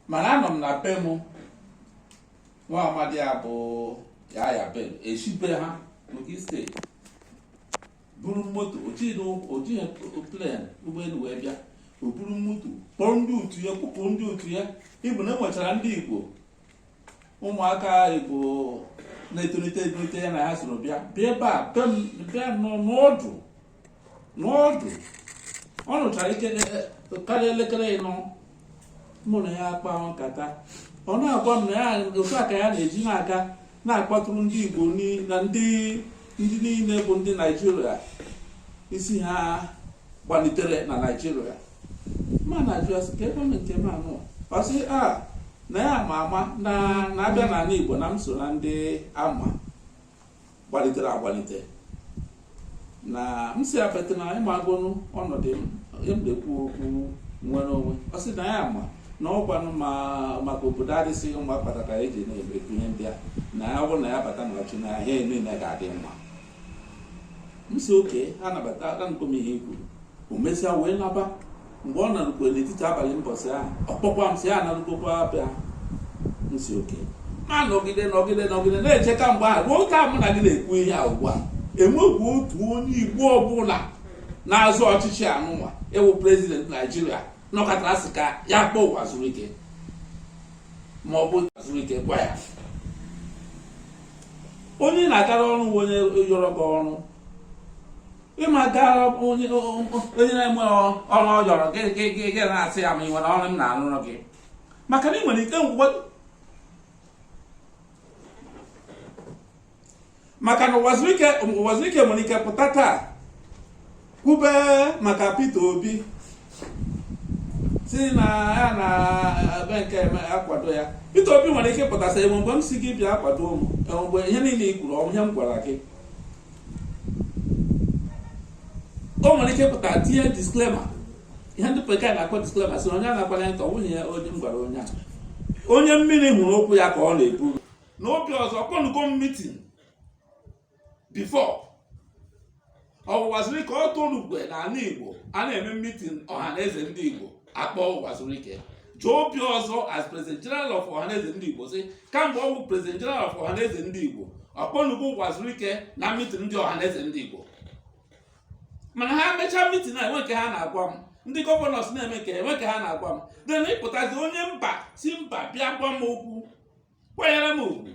Mana anọ m na be m, nwa amadi a bụ Yahaya Bello esi be ha Kogi State buru moto, ojighị plane, ụgbọelu wee bịa. O buru moto, kpọrọ ndị otu ya, kpụpụ ndị otu ya. Ịbụ na enwechara ndị Igbo, ụmụaka Igbo na-etolite etolite ya na ha soro bịa bịa ebe a be m, bịa nọ n'ọdụ n'ọdụ. Ọ nụchara ike karịa elekere 4. Mụ na ya akpa nkata, ọ na-agwa m na ya otu a ka ya na-eji na-aga na-akpọtụrụ ndị Igbo na ndị niile bụ ndị Naijiria isi ha gbalitere na Naijiria. Ma Naijiria sị ka ebe m nke m anụ, ọ sị a na ya ama ama na na-abịa n'ala Igbo na m so na ndị ama gbalitere agbalite. Na m si apete na ịmagonu ọnọdụ m m na-ekwu okwu nwere onwe. Ọ sị na ya ama na ọkwanụ ma maka obodo adịsịghị mma kpatara eji na-emekwu ihe ndị a, na ya ọ bụrụ na ya bata n'ọchị na ihe niile ga-adị mma. M si okay, anabata anụkọ m ihe i kwuru. O mesịa wee naba. Mgbe ọ narukwe n'etiti abalị mbọsị ahụ, ọ kpọkwa m sị ya anarukokwa bịa. M si okay. Ma nọgide nọgide nọgide na-eche kamgbe ahụ ruo taa mụ na gị na-ekwu ihe a ugbu a, enwekwu otu onye Igbo ọbụla na-azọ ọchịchị anụnwa ịwụ president Naijiria nọkọtara sị ka ya kpọọ Uwazuruike ma ọ bụ Uwazuruike gwa ya onye na-agara ọrụ bụ onye yọrọ gị ọrụ. Ịma gara onye onye na-enwe ọrụ ọ yọrọ gị gị gị gị na-asị ya ma ị nwere ọrụ m na-arụrụ gị, maka na ị nwere ike ngwụgwọ, maka na Uwazuruike nwere ike pụta taa kwube maka Peter Obi, si na ya na ebe nke akwado ya. Peter Obi nwere ike pụta sị, enwe mgbe m si gị bịa kwado m? Enwe mgbe ihe niile i kwuru ọ ihe m gwara gị? O nwere ike pụta tinye disclaimer, ihe ndị bekee na-akpọ disclaimer, sị onye anakwala ntị, ọ nwunye ya onye m gwara onye a, onye mmiri hụrụ ụkwụ ya ka ọ na-eburu. Na Obiozor kpọnugo m meeting before Uwazuruike ọ torugwe n'ala Igbo a na-eme meeting Ọhaneze ndị Igbo, akpọ Uwazuruike, jụọ Obiozor as president general of Ọhaneze ndị Igbo, sị kamgbe ọ bụ president general of Ọhaneze ndị Igbo, ọ kpọnugo Uwazuruike na meeting ndị Ọhaneze ndị Igbo? Mana ha mechaa meeting a, enwe nke ha na-agwa m. Ndị governors na-eme nke enwe nke ha na-agwa m. Then ịpụtazi onye mba si mba bịa gwa m okwu, kwanyere m ugwu,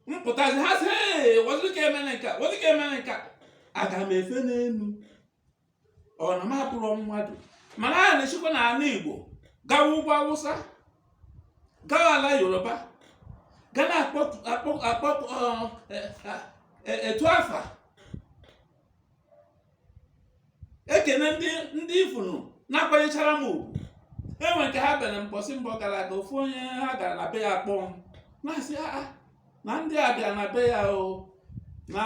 mpụtazi ha sị, ee, Uwazuruike emere nke a, Uwazuruike emere nke a. Aga m efe n'elu ọ na m abụrụ mmadụ? Mana a na-echekwa n'ala Igbo gawa ugwu Awụsa, gawa ala Yoruba, ga na-akpọ akpọ akpọ etu afa ekene ndị ifunu na-akwanyechara m ugwu. Enwe nke ha bere mbọsị mbọ gara aga, ofu onye ha gara na be ya kpọọ m na-asị aa na ndị a bịa na be ya o na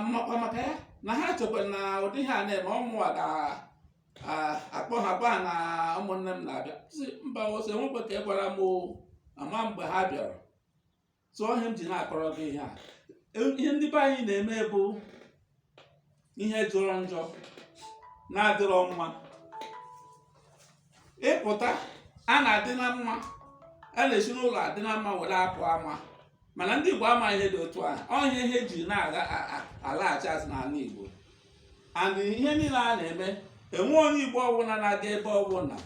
mmakwa maka ya na ha chekwa na ụdị ha na-eme ọmụwa ga-akpọ ha gwa ha na ụmụnne m na-abịa. Si mba, ose enwekwe ka ị gwara m o ama mgbe ha bịara. So ihe m ji na-akọrọ gị ihe a, ihe ndị be anyị na-eme bụ ihe jọrọ njọ na-adịrọ mma. Ịpụta a na-adị na mma, a na-esi n'ụlọ adị na mma were apụ ama. Mana ndị Igbo ama ihe dị otu a, ọ ihe ihe ji na-alaghachi azụ n'ala Igbo. And ihe niile a na-eme, enwe onye Igbo ọbụla na-aga ebe ọbụla,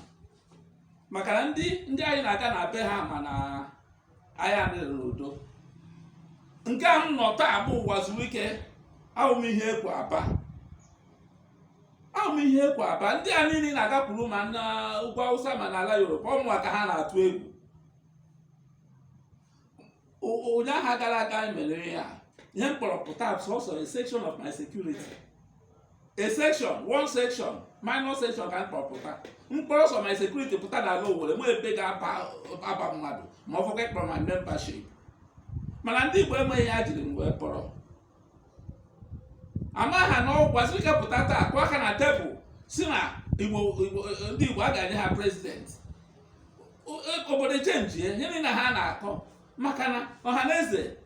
maka na ndị anyị na-aga na be ha ma na anyị adịrị n'udo. Nke a m nọ taa bụ Uwazuruike, ahụ m ihe ekwu aba, ahụ m ihe ekwu aba. Ndị a niile na-agakwuru ma na ugwu Awụsa ma n'ala Yoruba, ọmụwa ka ha na-atụ egwu. Ụnyaahụ gara aga anyị mere ihe a, ihe m kpọrọ pụta sọsọ a section of my security, a section, one section, minor section ka m kpọrọ pụta. Mkpọrọ sọ my security pụta n'ala Owerri, mụ ebe ga-aba aba mmadụ ma ọ fọkwa ịkpọrọ my membership. Mana ndị Igbo enweghị ya jiri m wee kpọrọ ama ha na Uwazuruike pụta taa kụọ aka na tebụl si na Igbo Igbo ndị Igbo a ga-enye ha president, obodo chenjie ihe niile ha na-akọ, maka na Ọhaneze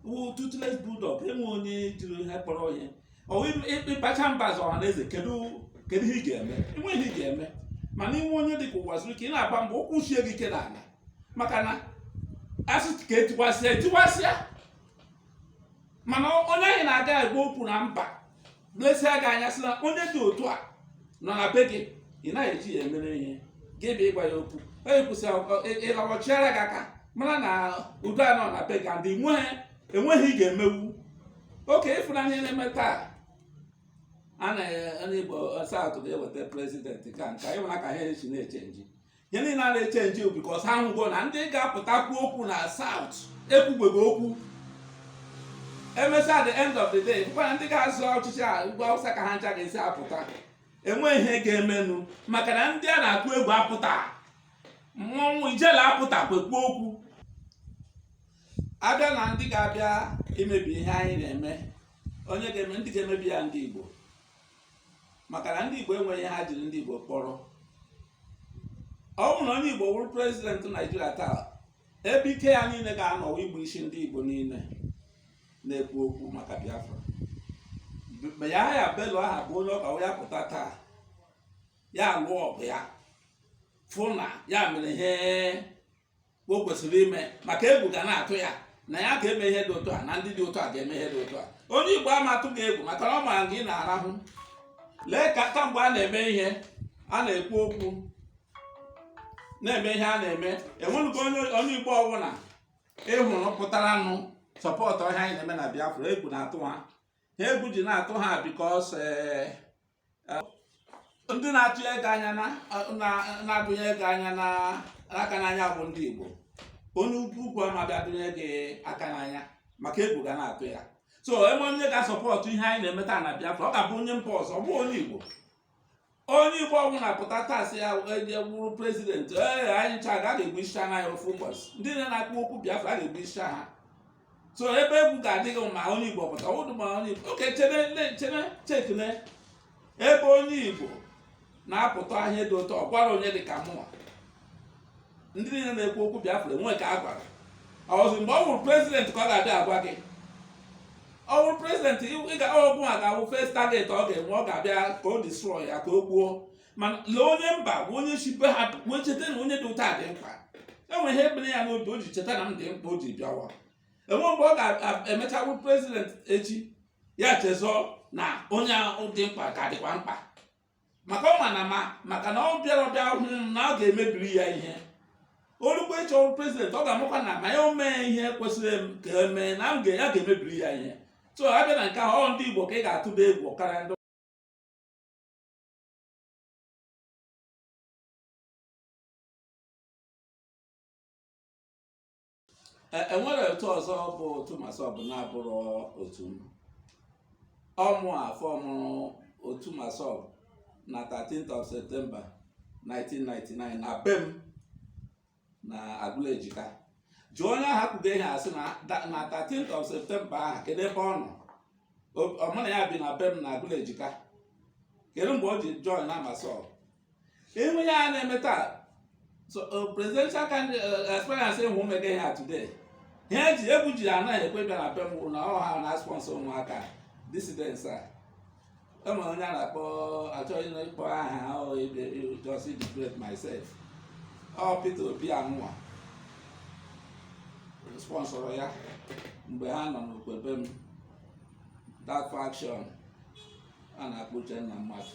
wụ toothless bulldog, enwe onye jiri ihe kpọrọ ihe. Ịbacha mba azụ Ọhaneze, kedu kedu ihe ị ga-eme? Enwe ihe ị ga-eme. Mana inwe onye dịka Uwazuruike, ị na-agba mbọ ụkwụ sie gị ike n'ala, maka na asị ka etiwasịa etiwasịa. Mana onye anyị na-aga egbu okwu na mba lesia gị anya, sị na onye dị otu a nọ na be gị, ị naghị eji ya emere ihe gị bịa ịgwa ya okwu, onye kwụsị ịlawọchiara gị aka, mara na udo a nọ na be gị and enweghị ị ga-emewu oke ịfụnanya na-eme taa. A na onye Igbo South ga-eweta president ka nka ịhụna ka ha esi na-e change ihe niile a na-e change, because ha hụgo na ndị ga-apụta kwuo okwu na South ekwugbeghị okwu. Emesịa, at the end of the day, bụkwa na ndị ga-azụ ọchịchị a ugwu Awụsa ka ha ncha ga-esi apụta. Enweghị ihe ga-emenụ, maka na ndị a na-atụ egwu apụta, mmọnwụ ijele apụta kwekwu okwu. Abịa na ndị ga-abịa imebi ihe anyị na-eme, onye ga-eme, ndị ga-emebi ya, ndị Igbo, maka na ndị Igbo enweghị ihe ha jiri ndị Igbo kpọrọ. Ọ bụrụ na onye Igbo wụrụ president Naijiria taa, ebe ike ya niile ga-anọ igbu isi ndị Igbo niile na-ekwu okwu maka Biafra. Yahaya Bello aha bụ onye ọka ya pụta taa, ya lụọ ọgụ ya, fụ na ya mere ihe o kwesịrị ime, maka egwu ga na-atụ ya na ya ga-eme ihe dị otu a, na ndị dị otu a ga-eme ihe dị otu a. Onye Igbo ama atụ gị egwu, maka na ọ mara gị na-arahụ. Lee ka kamgbe a na-eme ihe a na-ekwu okwu, na-eme ihe a na-eme, enwenugo onye Igbo ọbụla ịhụrụ pụtara nụ support ọhịa anyị na-eme na Biafra? Egwu na-atụ ha. Ha egwu ji na-atụ ha because ndị na-atụ ego anya na-adụnye ego anya na aka n'anya bụ ndị Igbo. Onye ukwu ugwu ama bịa dụnye gị aka n'anya, maka egwu ga na-atụ ya. So ebe onye ga-a support ihe anyị na-eme taa na Biafra, ọ ga-abụ onye mba ọzọ, ọ bụ onye Igbo. Onye Igbo ọbụla pụta taa sị ya eje wuru president, ee, anyị ncha ga ga-egbu isi anya ofu ụbọchị. Ndị na-akpọ okwu Biafra, a ga-egbu isi ha. So ebe egwu ga-adị gị ma onye Igbo pụta ọwụdụ, ma onye Igbo oke chere chere chekene ebe onye Igbo na-apụta ahịa dị ụtọ, ọ gwara onye dị ka mụnwa, ndị niile na-ekwu okwu Biafra enwe ka a gwara ọzọ. Mgbe ọ wụrụ president ka ọ ga-abịa agwa gị. Ọ wụrụ president, ị ga ọgwụ a ga-awụ first target ọ ga-enwe, ọ ga-abịa ka o destroy ya, ka o gbuo. Mana lee onye mba bụ onye si be ha wee cheta na onye dị ụtọ a dị mkpa. Enwe ihe ebere ya n'obi o ji cheta na m dị mkpa o ji bịawa. Enwe mgbe ọ ga-emecha wụ president echi, ya chezọ na onye ahụ dị mkpa ka dịkwa mkpa, maka ọ ma na ma maka na ọ bịara bịa hụ m na ọ ga-emebiri ya ihe. Olugbo ịchọ president, ọ ga-amakwa na ma ya o mee ihe kwesịrị m ka emee na m ya ga-emebiri ya ihe. So abịa na nke ahụ, ọ ndị Igbo ka ị ga-atụba egwu karịa ndị enwere otu ọzọ bụ otu MASSOB na-abụrụ otu m. Ọmụ afọ mụrụ otu MASSOB na 13th of September 1999 na be m na Agụlejika. Jụọ onye ahụ akwụgo ihe asị na 13th of September ahụ, kedu ebe ọ nọ? Ọ mụ na ya bi na be m na Agụlejika. Kedu mgbe o ji join na MASSOB? Ịhụ ya a na-eme taa, so presidential candidate experience ịhụ mega ihe a today, ihe eji egwu ji anaghị ekwe bịa na be m wụ na ọ ha na sponsor ụmụaka dissidents a. Enwere onye a na-akpọ, achọghị ịkpọ aha ha, ọ just degrade myself. Ọ Peter Obi anụwa sponsorọ ya mgbe ha nọ n'okwebe m, that faction a na-akpọ Uchenna mmadụ.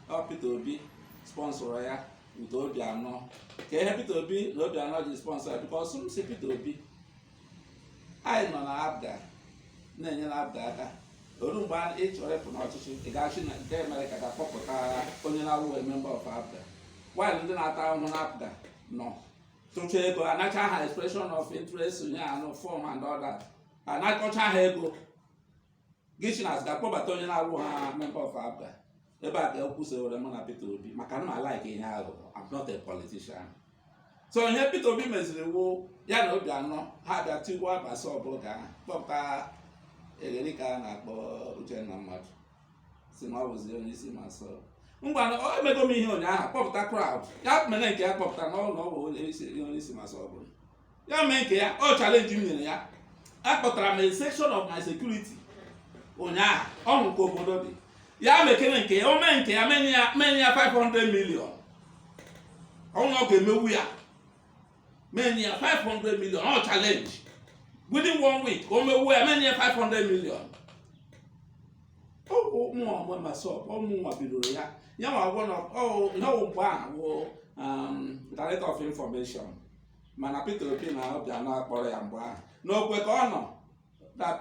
Ọ Peter Obi sponsorọ ya with Obianọ. Ka ihe Peter Obi na Obianọ ji sponsor ya, because m si Peter Obi, anyị nọ na APGA na-enyere APGA aka. Oru mgbe ị chọrọ ịpụ n'ọchịchị, ị ga-achị na nke Amerịka ga-akpọpụta onye na-awụ member of APGA, while ndị na-ata ahụhụ na APGA nọ tụcha ego, anacha ha expression of interest nye anụ form and all that, anakọcha ha ego gị chi na ga-akpọbata onye na-awụ ha member of APGA. Ebe a ka okwu sewere mụ na Peter Obi, maka na m like ihe aghụghọ. I'm not a politician. So ihe Peter Obi meziri wụ ya na Obianọ ha bịa tigbuo MASSOB oge ahụ, kpọpụta Egherika a na-akpọ Uchenna mmadụ, si na ọ bụzi onye isi MASSOB. Ngwa, o emego m ihe ụnyaahụ, kpọpụta crowd ya mere nke ya, kpọpụta na ọ na ọ bụ onye isi MASSOB. Ya mee nke ya, ọ challenge m nyere ya. Akpọtara m a section of my security ụnyaahụ, ọhụ ka obodo dị. Ya mekere nke ya, o mee nke ya, menye ya 500 million. Ọ na ọ ga-emewu ya, menye ya 500 million. Ọ challenge, within one week, o mewu ya, menye ya 500 million. Ụmụ MASSOB, ụmụnwa bidoro ya. Ya nwa gwọ na ọ mgbe ahụ wụ director of information, mana Peter Obi na ọbịa na-akpọrọ ya mgbe ahụ n'okwe ka ọ nọ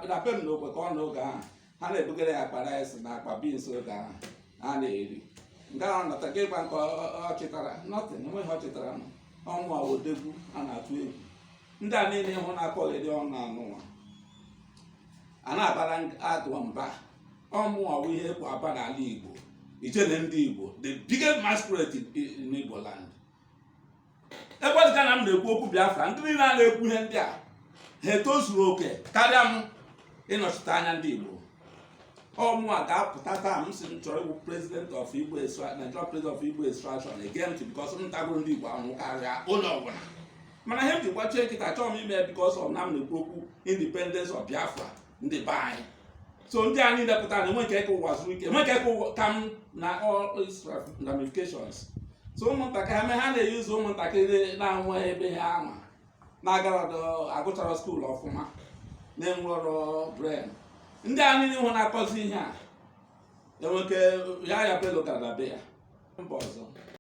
na be m, n'okwe ka ọ nọ oge ahụ. Ha na-ebugara ya akpa rice na akpa beans oge ahụ ha na-eri. Nke ahụ nọta gị gwa nke ọ chịtara nothing, enweghị ọ chịtara. Ọnwụ a odegwu a na-atụ egwu. Ndị a niile hụ na-akọghịrị ọnụ anụnwa a na-abara agụ mba, ọmụnwa wụ ihe ekwu aba n'ala Igbo. Ijele ndị Igbo, the biggest masquerade in Igbo land. Ekwezịga na m na-ekwu okwu Biafra, ndị niile a na-ekwu ihe ndị a, ha etozuru oke karịa m ịnọchite anya ndị Igbo. Ọmụa ga-apụta taa, m si m chọrọ ịbụ president of Igbo Nigerian, president of Igbo extraction again, because m tagoro ndị Igbo ahụ karịa onye ọbụla. Mana ihe m ji gbachie nkịta, chọọ m ime because of na m na-ekwu okwu independence of Biafra, ndị be anyị. So ndị a niile pụtara na enwe nke ka ụwa zuru ike, enwe nke ka m na all its ramifications. So ụmụntakịrị ha mee, ha na-eyuzu ụmụntakịrị na-anwe ebe ha ama na-agara agụchara school ọfụma, na-enwerọ brain. Ndị a niile hụ na-akọzi ihe a, enweke ya ya Bello gara na be ya mba ọzọ.